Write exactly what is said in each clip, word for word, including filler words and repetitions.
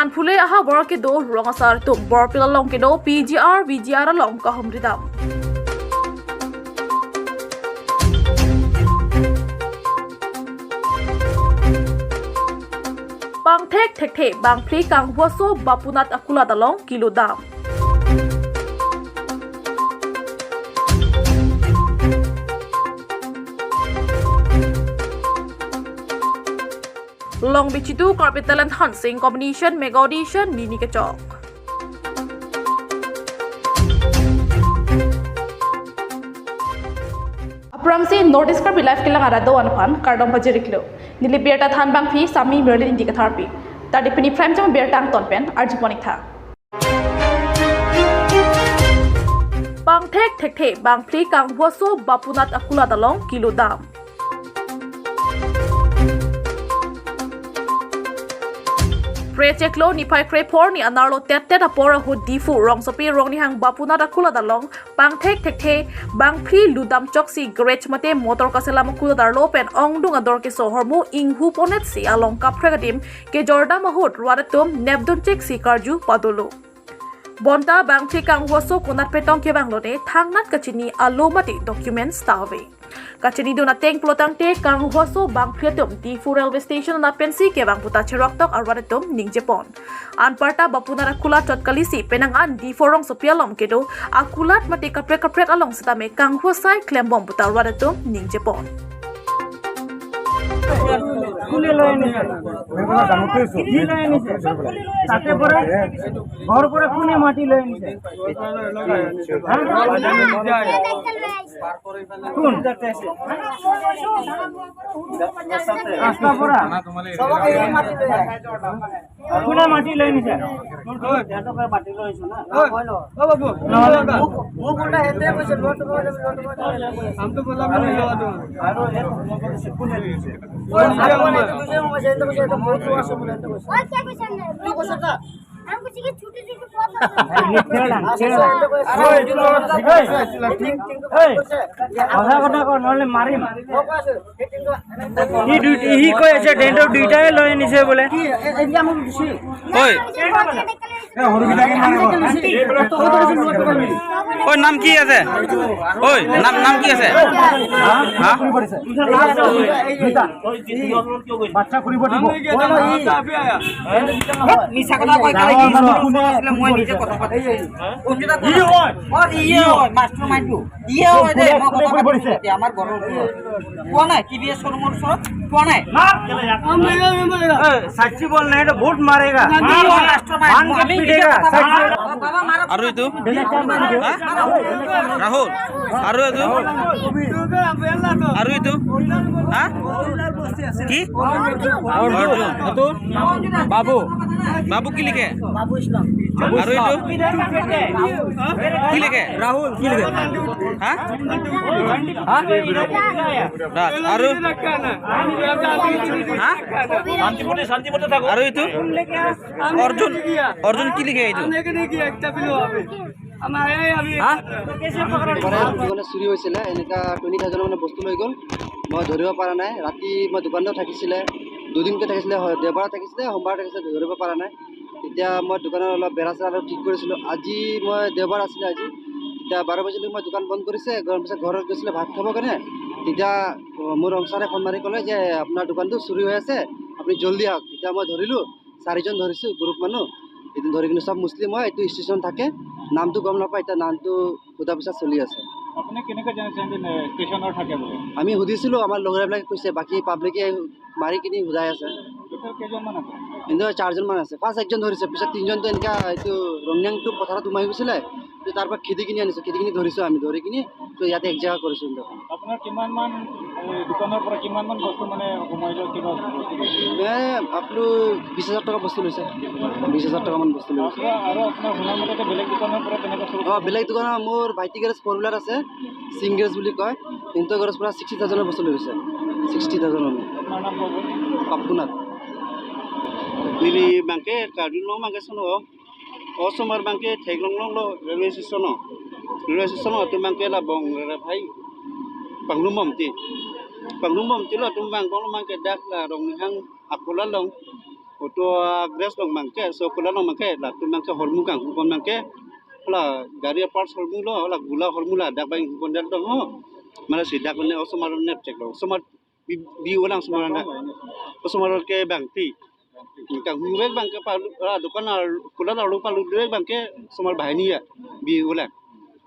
Anphule ahavar kedo rong asar atum, Borpil along kedo P G R, V G R along kahumri dam. Pangthek thekthe bangphli kanghuaso Bapunath akulat along kilo dam. Longbi Chitu Karbi Talent Hunt Sing Competition Mega Audition nini kechok. Aphrangsi North East Karbi Live kelang arat do-an aphan kardom pajir-iklo. Neli birta thanbangpi Sami Merlin Ingti Katharpi. Tadi pini Prime Time birta angton pen arjupon-iktha. Pangthek thekthe bangphli kanghuaso Bapunath akulat along kilo dam. Phre chiklo niphai kre phor ni anerlo tet tet apor ahut Diphu rongsopi Rongnihang Bapunath akulat along pangthek thekthe bangphli ludam choksi garage mate motor kaselam akulat arlo pen ongdung ador keso ahormu inghu ponetsi along kaprek adim kejordam ahut rat atum nepdun cheksi karju padolo. Bonta bangphli kanghuaso konat petong kevang lone thangnat kachini alo mate documents ta ave. Kachinidun ateng pulotangte kanghuaso bangphli atum Diphu Railway Station anat pensi kevang puta cheroktok arat atum ningjepon. Anparta Bapunath akulat chot kalisi penang an Diphu rongsopi along kedo akulat mate kaprek kaprek along setame kanghuasai klembom puta arat atum ningjepon. কোনে লৈ আনিছে? কি লৈ আনিছে? তাতে পৰা, ঘৰ পৰা কোনে মাটি লৈ আনিছে? হা? কোন? ৰাস্তাৰ পৰা? কোনে মাটি লৈ আনিছে? সিহঁতকে মাটি লৈ আহিছো না। ঐ, ঐ বাবু, নহয়, নহয়। মোক, মোক উল্টা সিহঁতে কৈছে, লোৱা তোমাক, লোৱা তোমাক। আমি তো বললাম না, লোৱা তোমাক। আৰু এই তোমালোকৰ পিছে কোনে লৈ গৈছে? ঐ, আৰু মানে, তুমি যে কৈছে, সিহঁতে কৈছে, সিহঁতে বহুত লোৱা আছে বোলে, সিহঁতে কৈছে। ঐ, কিয় কৈছে? কি কৈছে তা? আমি কৈছে কি, ছুটি ছুটি পথ আছে। এই, এই, এই, সঁচা কথা ক, নহ'লে মাৰিম। মই কৈ আছো, সি দুই-, সি কৈ আছে, ডেণ্টৰ দুইটাই লৈ আনিছে বোলে। ঐ। ঐ, নাম কি আছে? ঐ, নাম, নাম কি আছে? হা? বাচ্চা কৰিব দিব। মিছা কথা কৈ কেলে কি? ডাঙৰ মানুহ কোনে আছিলে, মই নিজে কথা পাতিছো। অ, ইয়ে হয়, মাষ্টাৰ মাইণ্ডটো। ইয়ে হয় দে, মই কথা পাতিছো এতিয়া আমাৰ ঘৰৰ ওচৰত। কোৱা নাই, টি ভি এছ শ্ব'ৰুমৰ ওচৰত কোৱা নাই। এ, সাক্ষী বল নাই, তো বহুত মাৰেগা। ইয়ে হয়, মাষ্টাৰ মাইণ্ড। ভাঙ কে আমি পিটেগা, নিজে কথা পাতিছো। সাক্ষী। বাবা, মাৰক। আৰু এইটো? হা? ৰাহুল। আৰু এইটো? আৰু এইটো? হা? কি? অৰ্জুন। এইটো? বাবু। বাবু কি লিখে? বাবু ইছলাম। আৰু এইটো? কি লিখে? ৰাহুল কি লিখে? হা? হা? দাস। আৰু? হা? শান্তিমতে, শান্তিমতে থাকো। আৰু এইটো? অৰ্জুন, অৰ্জুন কি লিখে এইটো? হা? দোকানে চুৰি হৈছিলে, এনেকা টুৱেণ্টি থাউজেণ্ড মানে বস্তু লৈ গ'ল, মই ধৰিব পৰা নাই। ৰাতি মই দোকানতে থাকিছিলে, দুদিনকে থাকিছিলে, হয়, দেওবাৰে থাকিছিলে, সোমবাৰে থাকিছিলে, ধৰিব পৰা নাই। তেতিয়া মই দোকানত অলপ বেৰা চেৰা অলপ ঠিক কৰিছিলোঁ। আজি মই দেওবাৰ আছিলে আজি, তেতিয়া বাৰ বজালৈ মই দোকান বন্ধ কৰিছে, গৰম পিছত ঘৰত গৈছিলে ভাত খাবৰ কাৰণে। তেতিয়া, অ, মোৰ ৰংচাৰে ফোন মাৰি ক'লে যে আপোনাৰ দোকানটো চুৰি হৈ আছে, আপুনি জল্দি আহক। তেতিয়া মই ধৰিলোঁ, চাৰিজন ধৰিছোঁ গ্ৰুপ মানুহ। এইটো ধৰি কিনে চব মুছলিম হয়, এইটো ষ্টেচন থাকে, নামটো গম নাপায়, এতিয়া নামটো সোধা পোছা চলি আছে। আপুনি কেনেকৈ জানিছে যে নে-, ষ্টেচনৰ থাকে বুলি? আমি সুধিছিলোঁ, আমাৰ লগৰবিলাকে কৈছে, বাকী পাব্লিকে মাৰি কিনি সোধাই আছে। টোটেল কেইজনমান আছে? কিন্তু চাৰিজনমান আছে। ফাৰ্ষ্ট একজন ধৰিছে, পিছত তিনিজনটো এনেকা এইটো ৰংনিয়াংটো পথাৰত সোমাই গৈছিলে, তো তাৰ পৰা খেদি কিনি আনিছোঁ, খেদি কিনি ধৰিছোঁ আমি, ধৰি কিনি তো ইয়াতে এক জেগা কৰিছোঁ কিন্তু। আপোনাৰ কিমান মান, এই দোকানৰ পৰা কিমান মান বস্তু মানে সোমাই লৈ কিবা বস্তু লৈছে? এ, আপলো বিশ হাজাৰ টকা বস্তু লৈছে, বিশ হাজাৰ টকা মান বস্তু লৈছে। আৰু, আৰু আপোনাৰ শুনা মতে বেলেগ দোকানৰ পৰা তেনেকুৱা চুৰ অ, বেলেগ দোকানৰ মোৰ ভাইটি গেৰেজ ফ'ৰ হুইলাৰ আছে, সিং গেৰেজ বুলি কয়, সিহঁতৰ ঘৰৰ পৰা ছিক্সটি থাউজেণ্ডৰ বস্তু লৈ গৈছে, ছিক্সটি থাউজেণ্ড মানে। আপোনাৰ নাম ক'ব? পাপ্পুনাথ। Neli bangke Karbi Anglong bangke sono, osomar bangke theklong longlo railway station o, railway station o atum bangke labong rere phai pangrum bomti, pangrum bomti lo atum bang kong lo bangke dak la Rongnihang akula long. Photo a-grass along abangke, so kulat along abangke, latum abangke hormu kanghu pon abangke, hala gari a-parts hormu lo, hala gula hormu ladak abang inghu pon det dong ho. Mane si dak ne osomar nepchek lo. Osomar bi, bi ulang osomar na. Osomar ke bangti. Kanghu vek abangke palu, ah, dukan ar, kulat arlo palu vek abangke osomar banghini ya. Bi ulang.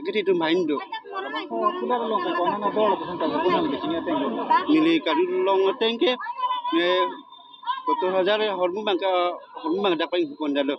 Kiti tum banghini do. Oh, kulat along ke konat ador lapuson ta, konat lagi sini ateng. Neli karbi along ateng ke, eh, sottor hajar hormu abangke, hormu abang dak abang inghu pon det lo.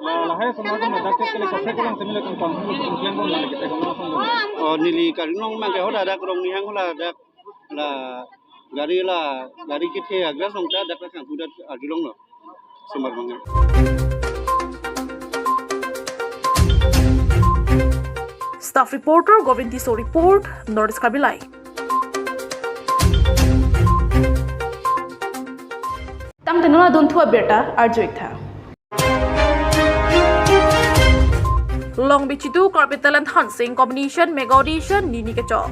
La, lahai osomar atum ladak ke kele kaprek along semi latum kanghu, kanghu pon lagi te konat along. Oh, neli karbi along abangke hola dak Rongnihang hola dak la gari la gari kethe a-grass along ta dak kanghu det arjulong lo. Osomar abangke. Staff reporter Govind Tisso report, North East Karbi Live. Tangte non adunthu abirta arju-ik tha. Longbi Chidu Karbi Talent Hunt Singing Competition Mega Audition nini kechok.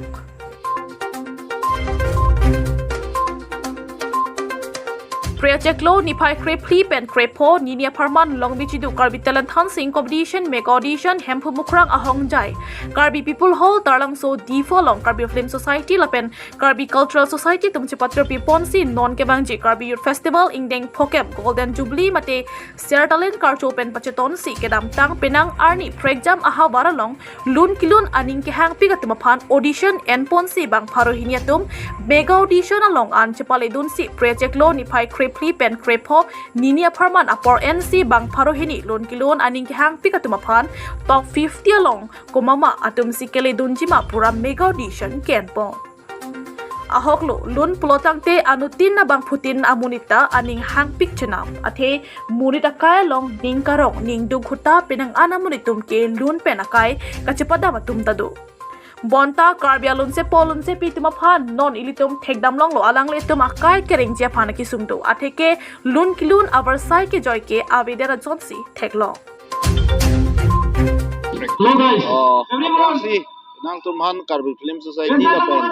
Phre achiklo niphai krephli pen krepho nini apharman Longbi Chidu Karbi Talent Hunt Singing Competition Mega Audition Hemphu Mukrang Ahongjai Karbi People Hall Taralangso Diphu along Karbi Film Society lapen Karbi Cultural Society atum chepatirpi ponsi non kevangji Karbi Youth Festival ingdeng phokep Golden Jubilee mate Sertalin karcho pen pachetonsi kedamtang penang arni phrekjam ahavar along lun kelun aning kehangpik atum aphan audition enponsi bang pharo hini atum mega audition along an chepaledunsi phre achiklo niphai krephli pen krepho nini apharman apor ensi bang pharo hini lun kelun aning kehangpik atum aphan top fifty along komat ma atumsi keledunji ma pura mega audition ke-enpon. Ahoklo lun pulotangte anuttin abangphutin amonit ta aning hangpik chenam. Athe monit akai along ning karong ning dukhuta penang an amonit atum ke lun pen akai kachepadam atum ta do. Bonta Karbi alunsepo alunsepi atum aphan non ilitum thekdam longlo, alanglitum akai kerengji aphan akesung do. Atheke lun kelun avarsai kejoi ke avedet ajonsi theklong. Hello guys. Oh, everyone. Aphrangsi nangtum aphan Karbi Film Society lapen,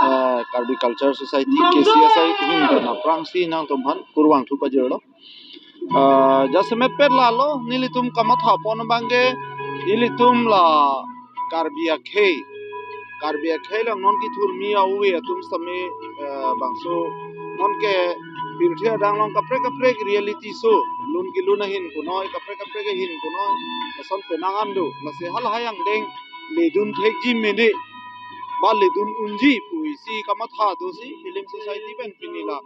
eh, Karbi Culture Society, K C S I ahin pen aphrangsi nangtum aphan kurvangthu pajirlo. Ah, jasemet pet lalo, nelitum kamatha pon abangke, ilitum la Karbi akhei. Karbi akhei along non kethurmi a-ove atum sitame, eh, bangso non ke pirthe adang along kaprek kaprek reality show, lun kelun ahin punoi, kaprek kaprek ahin punoi, lason penang an do, lasi halahai angdeng ledun thekji mene, ba ledun unji pusi kamatha dosi Film Society pen pini la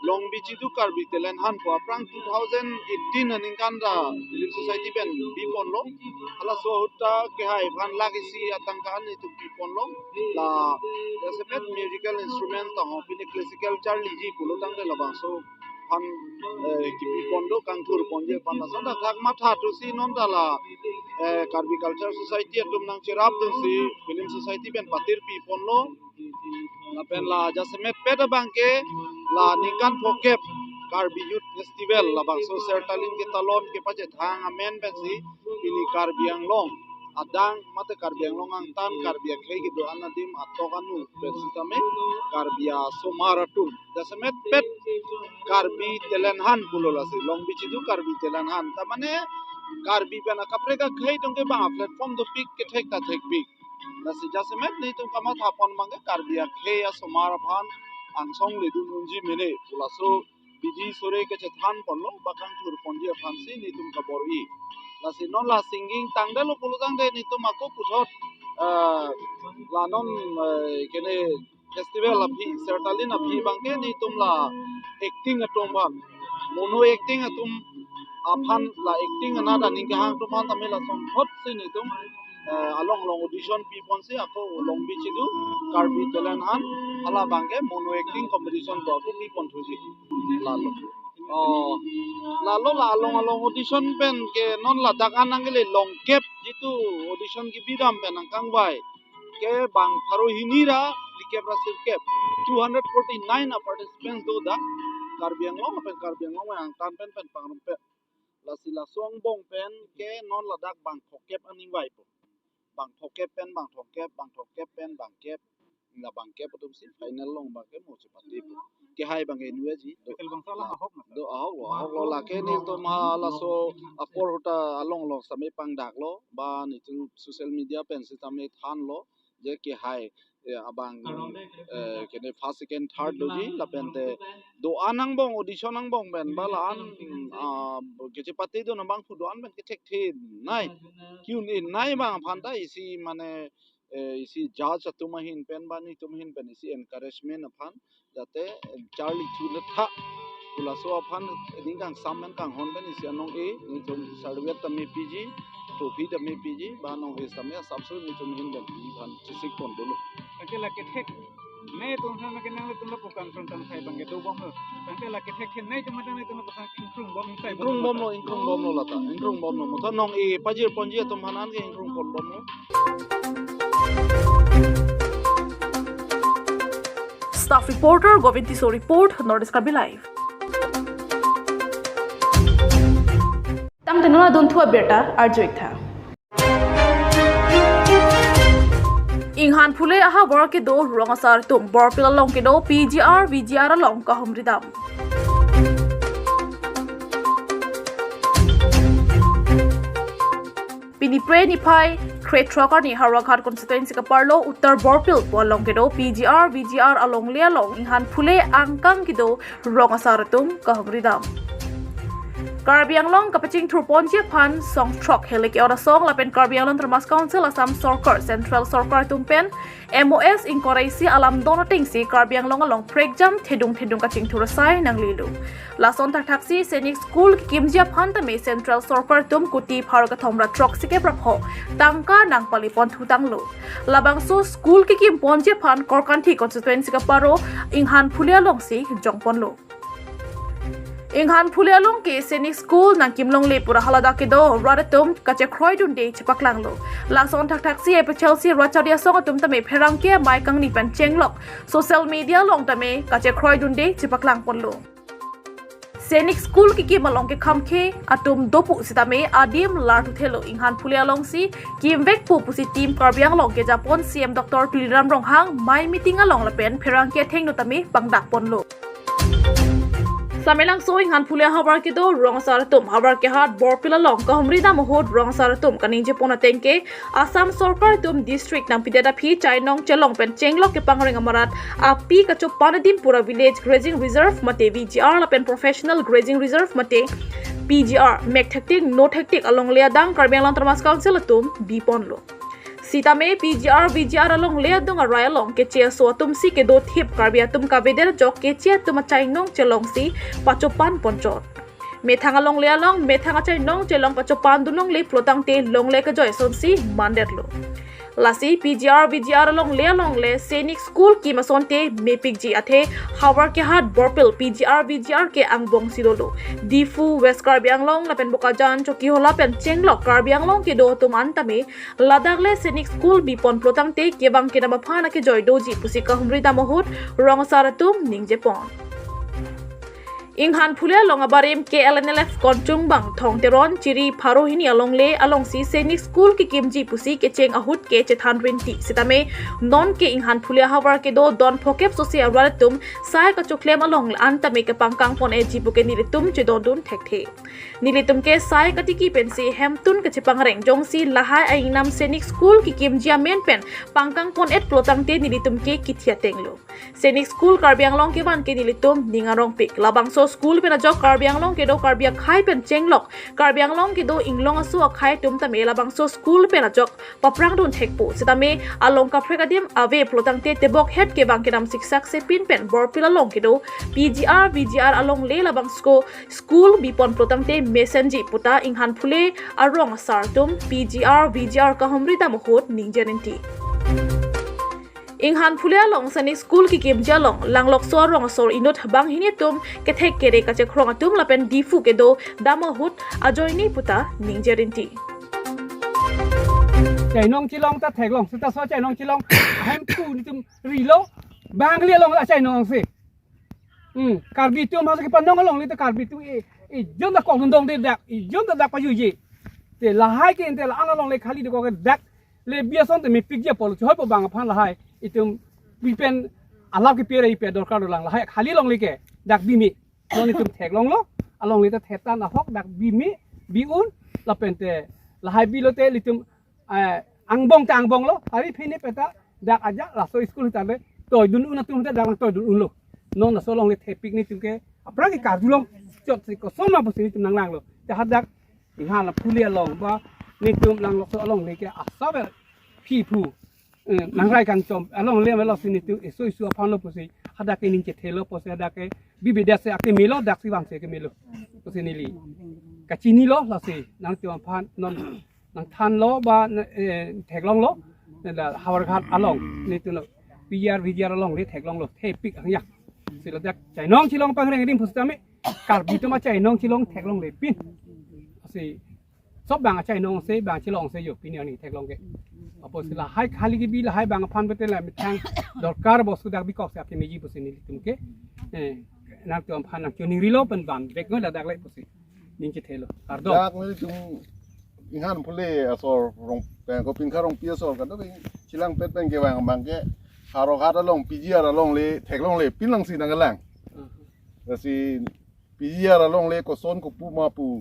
Longbi Chidu Karbi Talent Hunt pu aphrang two thousand eighteen aningkan ra Film Society pen biponlo. Halaso ahut ta kehai aphan lakh isi atangka an itum biponlo. La jasemet musical instrument ta ho pini classical charliji pulotangte labangso aphan, eh, kibipon do, kangthur ponji aphan. Lason thakthak matha thusi non ta la, eh, Karbi Culture Society atum nangcherapdunsi Film Society pen patirpi ponlo. Lapen la jasemet pet abangke la ningkan phokep Karbi Youth Festival labangso Sertalin ketalon kepachethang amen pensi pini Karbi Anglong adang mate Karbi Anglong angtan Karbi akhei kedo-an adim atok anu pen sitame Karbi asomar atum jasemet pet Karbi Talent Hunt pulo lasi, Longbi Chidu Karbi Talent Hunt. Ta mane Karbi pen akaprek akhei atum ke bang a-platform dopik kethek ta thekpik. Lasi jasemet nelitum kamatha pon abangke Karbi akhei asomar aphan angsong ledun unji mene pu laso bidi sore kachethan ponlo, ba kangthur ponji aphansi nelitum kabor-i. Lasi non la singing tangdetlo pulotangte nelitum ako puthot, eh, la non, eh, kene festival aphi, Sertalin aphi abangke nelitum la acting atum aphan, mono acting atum aphan, la acting anat aning kehang atum aphan tame lasonthotsi nelitum, eh, along along audition piponsi ako Longbi Chidu Karbi Talent Hunt hala abangke mono acting competition pu ako piponthuji. Lalo. Oh, lalo la along along audition pen ke non ladak an nangkele longkep jitu audition kebidam pen nangkangvai ke bang pharo hini ra phlikep ra sirkep, two hundred forty-nine a-participants do dak Karbi Anglong pen, Karbi Anglong angtan pen pen pangrumpet. Lasi laso angbong pen ke non ladak bang phokep aning vaipo. Bang phokep pen bang thomkep, bang thomkep pen bang kep, la bang kep atumsi final along abangke mo chepathipo. kehai abang ke inutji. Tel bangso alam ahok na, sir? Do ahok lo, ahok lo, lake nelitum ha laso apor ahut ta along along sitame pangdak lo, ba nelitum social media pen sitame than lo, je kehai, eh, abang, eh, kene first, second, third doji, lapen te do-an angbong, audition angbong pen, ba la-an, ah, kachepate dun abang pu do-an pen kethekthe nai. Ki-un-e nai abang aphan ta isi mane, eh, isi judge atum ahin pen ba nelitum ahin pen isi encouragement aphan, jate charli thu le tha. Pu laso aphan ning kangsam pen kanghon pen isi anong-e, nelitum certificate tame piji, trophy tame piji, ba anong-e tame asapso nelitum ahin pen pi aphan chesik pon dolo. Anke la kethek nei atum aphan ke nanglitum lapu kangkrung kangsai abang ke dobom lo. Anke la kethek kethek nei atum aphan nanglitum lapu ingkrung bom sai bom. Ingkrung bom lo, ingkrung bom lo lata, ingkrung bom lo. Mutha anong-e pajir ponji atum aphan ke ingkrung pon bom lo. Staff reporter Govind Tisso report, North East Karbi Live. Tangte non adunthu abirta arju-ik tha. Inghan Phule ahavar kedo rong asar atum Borpil along kedo P G R V G R along kahumri dam. Pini Phre niphai krethrok arni Howraghat constituency kaparlo Uttar Borpil pu along kedo P G R V G R alongle along Inghan Phule angkang kedo rong asar atum kahumri dam. Karbi Anglong kapachingthur ponji aphan song throk heli ke-ot asong lapen Karbi Anglong Autonomous Council, Assam Sorkar, Central Sorkar atum pen M O S ingkoi ra isi alam don atengsi Karbi Anglong along prekjam thedung thedung kachingthur asai nanglelo. Lason thakthaksi Sainik School kekimji aphan tame Central Sorkar atum kuti pharo kethom ra throksi kep ra pho tangka nangpali pon thutanglo. Labangso school kekim ponji aphan Korkanthi constituency kaparo Inghan Phule alongsi jongponlo. Inghan Phule along ke Sainik School nangkim longle pura haladak kedo rat atum kachekroidunde chepaklanglo. Lason thakthaksi A P H L C rat charli asong atum tame pherangke amei kangni pen chenglok social media along tame kachekroidunde chepaklang ponlo. Sainik School kekim along ke khamkhe atum dopu sitame adim larthuthelo. Inghan Phule alongsi kimvekpo pusi Team Karbi Anglong kejapon C M Doctor Tuliram Ronghang mei meeting along lapen pherangke athengno tame pangdak ponlo. Samelangso Inghan Phule ahavar kedo rong asar atum havar kehat Borpil along kahumri dam ahut rong asar atum kaningje pon ateng ke Assam Sorkar atum district nangpidet aphi chainong chelong pen chenglok kepangreng amarat api kachopan adim pura village grazing reserve mate V G R lapen professional grazing reserve mate P G R mek thektik no thektik alongle adang Karbi Anglong Autonomous Council atum biponlo. Sitame P G R V G R alongle adung arai along keche aso atumsi kedo thip Karbi atum kavedet ajok keche atum achainong chelongsi pachopan ponchot. Methang alongle along methang achainong chelong pachopan dun longle pulotangte longle kejoi asonsi mandetlo. Lasi P G R V G R alongle alongle Sainik School kim asonte mepikji athe havar kehat Borpil P G R V G R ke angbongsi dolo. Diphu, West Karbi Anglong lapen Bokajan, Chokihola pen chenglok Karbi Anglong kedo atum an tame ladak le Sainik School bipon pulotangte kevang kedam aphan akejoi doji pusi kahumri dam ahut rong asar atum ningje pon. Inghan Phule along abarim K L N L F konchung bang Thong Teron chiri pharo hini alongle alongsi Sainik School kekimji pusi kecheng ahut ke chethan rinti. Sitame non ke Inghan Phule ahavar kedo don phokep sosi arat atum sai kachoklem along an tame kepangkang pon-eji pu ke nelitum chedondun thekthe. Nelitum ke sai katiki pensi hemtun kachepangreng jongsi lahai aingnam Sainik School kekimji amen pen pangkang pon-et pulotangte nelitum ke kithi atenglo. Sainik School Karbi Anglong kevan ke nelitum ning arongpik. Labangso school pen ajok Karbi Anglong kedo Karbi akhei pen chenglok Karbi Anglong kedo inglong aso akhei atum tame labangso school pen ajok paprang dun thekpo. Sitame along kaprek adim ave pulotangte tebok het kevang kedam siksak sepin pen Borpil along kedo P G R V G R alongle labangso school bipon pulotangte mesenji puta Inghan Phule arong asar atum P G R V G R kahumri dam ahut ningje rinti. Inghan Phule along Sainik School kekimji along langlokso arong asor inut banghini atum kethek kere kachekrong atum lapen Diphu kedo dam ahut ajoine puta ningje rinti. Chainong chelong ta theklong, seta so chainong chelong ahem tu nelitum rilo, bangli along achainong si. Hmm, Karbi atum hasi kepanong alongle ta Karbi atum e, e jon ta kok lundong de dak, e jon ta dak pajuje. Te lahai ke ente la-an alongle khali de kok dak le biason te mepikji apot lo, chehoi po bang aphan lahai itum pipen alap kepi ra ipi adorkar dolang, lahai khali longle ke dak bimi. Non itum theklonglo, alongle ta thetan ahok dak bimi, bi-un, lapen te lahai bilote ilitum, eh, angbong ta angbonglo, hari phini peta dak ajak laso school ta le toidun un atum ta dak toidun unlo. Non laso longle thepik nelitum ke aphrang ke karjulong, chotsi koson ma pusi nelitum nanglanglo. Te hadak inghan la phule along ba nelitum lang laso alongle ke asaber phi phu, eh, nangrai kangchom alongle melo si nelitum eso eso aphan lo pusi hadak ke ning chethelo pusi hadak ke bibi dak si akemelo, dak si vangsi akemelo pusi neli kachinilo, lasi nangtum aphan non nangthanlo ba, eh, theklonglo, la Howraghat along nelitum lo P G R V G R alongle theklonglo, thepik hangya. Si ladak chainong chilong pangreng adim pusitame Karbi atum achainong chilong theklonglepin. Si sob bang achainong se bang chilong se jo pini arni theklong ke. Apotsi lahai khali kebi lahai bang aphan bete la methang dorkar bostu dak bikok si akemeji pusi nelitum ke, eh, nangtum aphan nangchoningrilo pen bang bek ngo ladak le pusi ning chethelo. Kardom. Dak nelitum inghan phule asor rong, eh, Gopinath Rongpi asor kadokave chelangpet pen kevang abang ke Howraghat along P G R alongle theklonglepin lang si nanglang. Lasi P G R alongle koson kopu ma pu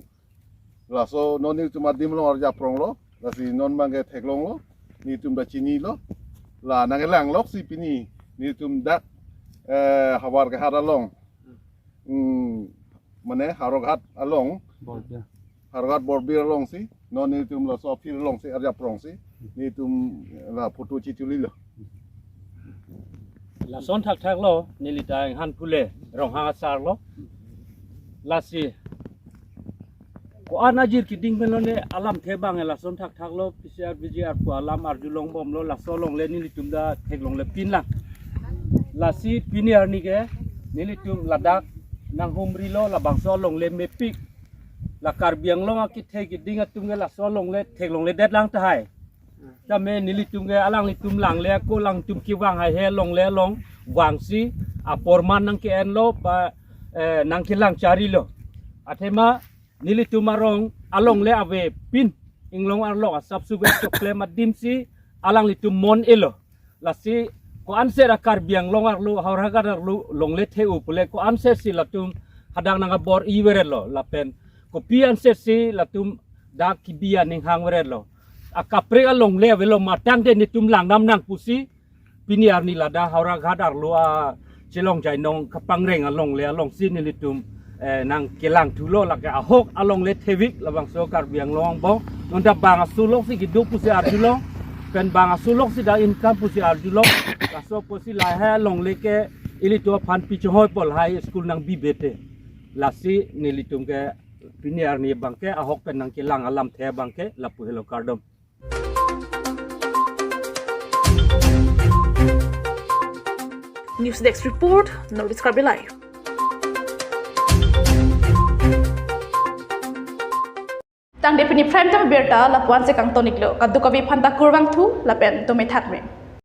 laso non nelitum adim along arjap ronglo, lasi non abang ke theklonglo, nelitum ta chinilo, la nanglang lok si pini nelitum dak, eh, Howraghat along, hmm, mane Howraghat along, Borbil. Howraghat Borbil along si non nelitum laso field along si arjap rong si nelitum la photo chicholilo. Lason thakthak lo, neli ta inghan phule Ronghang asar lo. Lasi ko-an ajir keding pen lone alamthe abang lason thakthak lo, P G R V G R pu alam arjulongbomlo, laso alongle nelitum ta theklonglepin lang. Lasi pini arni ke nelitum ladak nanghumrilo, labangso alongle mepik. La Karbi Anglong akethe keding atum ke laso alongle theklongledet lang tahai. Tame nelitum ke alanglitum langle ako alangtum kevang haihe alongle along vangsi aporman nangke-enlo ba, eh, nangkelang charilo. Athema nelitum arong alongle avepin inglong arlo asap suga choklem adim si alanglitum mon-elo. Lasi ko-anset a Karbi Anglong arlo, Howraghat arlo longle the-o pule ko-anset si latum hadak nangkabor-i verelo, lapen kopi anset si latum dak kebi aning hang verelo. Akaprek alongle avelo ma tangte nelitum langnam nang pusi pini arni ladak Howraghat arlo achelong chainong kapangreng alongle along si nelitum, eh, nangkelang thulo, lake ahok alongle thevik labangso Karbi Anglong angbong. Non ta bang asulok si kedo pusi arjulong, pen bang asulok si dak income pusi arjulong. Laso pusi lahai alongle ke ilitum aphan pichonghoi pol high school nangbi bete. Lasi nelitum ke pini arni abang ke ahok pen nangkelang alamthe abang ke lapu helo, kardom. News Desk Report, North East Karbi Live. Tangte pini Prime Time abirta lapu-an si kangton-iklo, kadokave aphanta kurvangthu lapen tumi thakme.